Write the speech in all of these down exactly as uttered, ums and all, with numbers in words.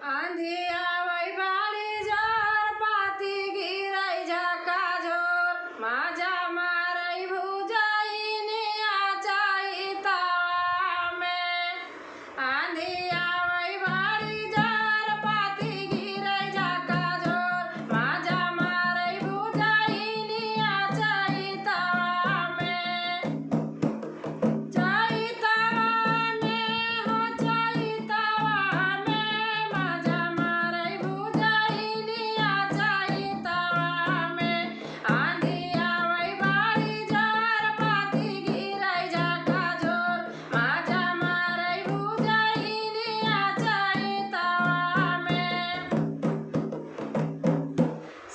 आँधी आवै बाड़ी जोर, पाती गिरै झका झोर, माजा मारै भुजाइनिया चैतवा में। आँधी आवै बाड़ी जोर, पाती गिरै झका झोर, माजा मारै भुजाइनिया चैतवा में। चैतवा में हो चैतवा में, माजा मारै भुजाइनिया चैतवा में। आँधी आवै बाड़ी जोर, पाती गिरै झका झोर, माजा मारै भुजाइनिया चैतवा में।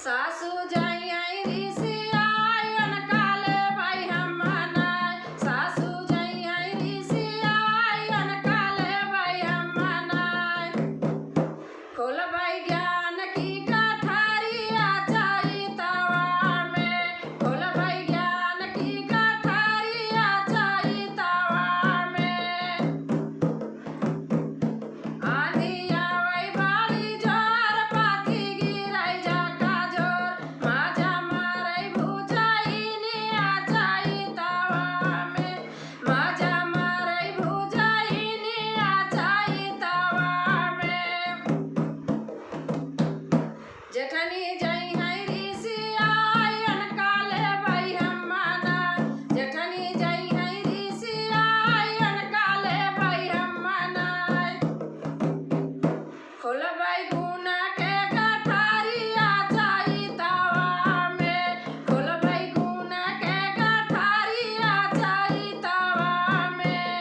सासु जइहैं रिसियाइ, अनका लेबै हम मनाइ। सासु जइहैं रिसियाइ, अनका लेबै हम मनाइ। खोलबै ज्ञान की गठरिया चैतवा में, खोलबै ज्ञान की गठरिया चैतवा में। आँधी आवै बाड़ी जोर, पाती गिरै झका झोर, माजा मारै भुजाइनिया चैतवा में, माजा मारै भुजाइनिया चैतवा में। जेठनी जइहैं रिसियाइ, अनका लेबै हम मनाइ। जेठनी जइहैं रिसियाइ, अनका लेबै हम मनाइ। खोलबै गुण के गठरिया चैतवा में, खोलबै गुण के गठरिया चैतवा में।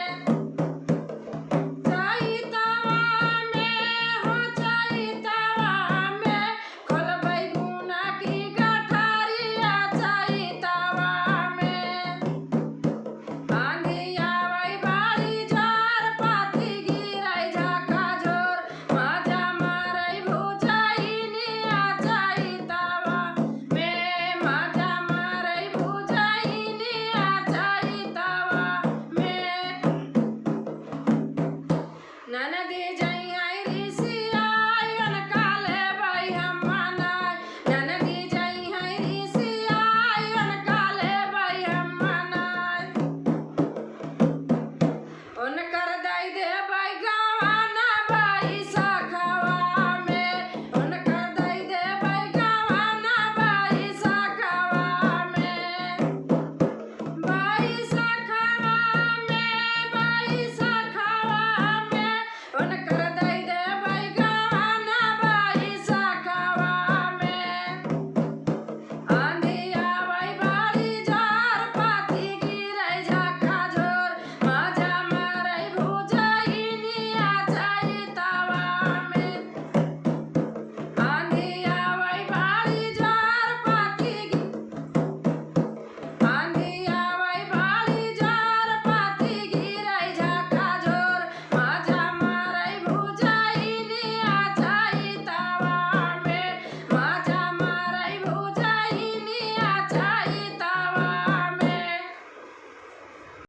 चैतवा में हो चैतवा में, खोलबै गुण की गठरिया चैतवा में। आँधी आवै बाड़ी जोर, पाती गिरै झका झोर, माजा मारै भुजाइनिया चैतवा में, माजा मारै भुजाइनिया चैतवा में। ननदी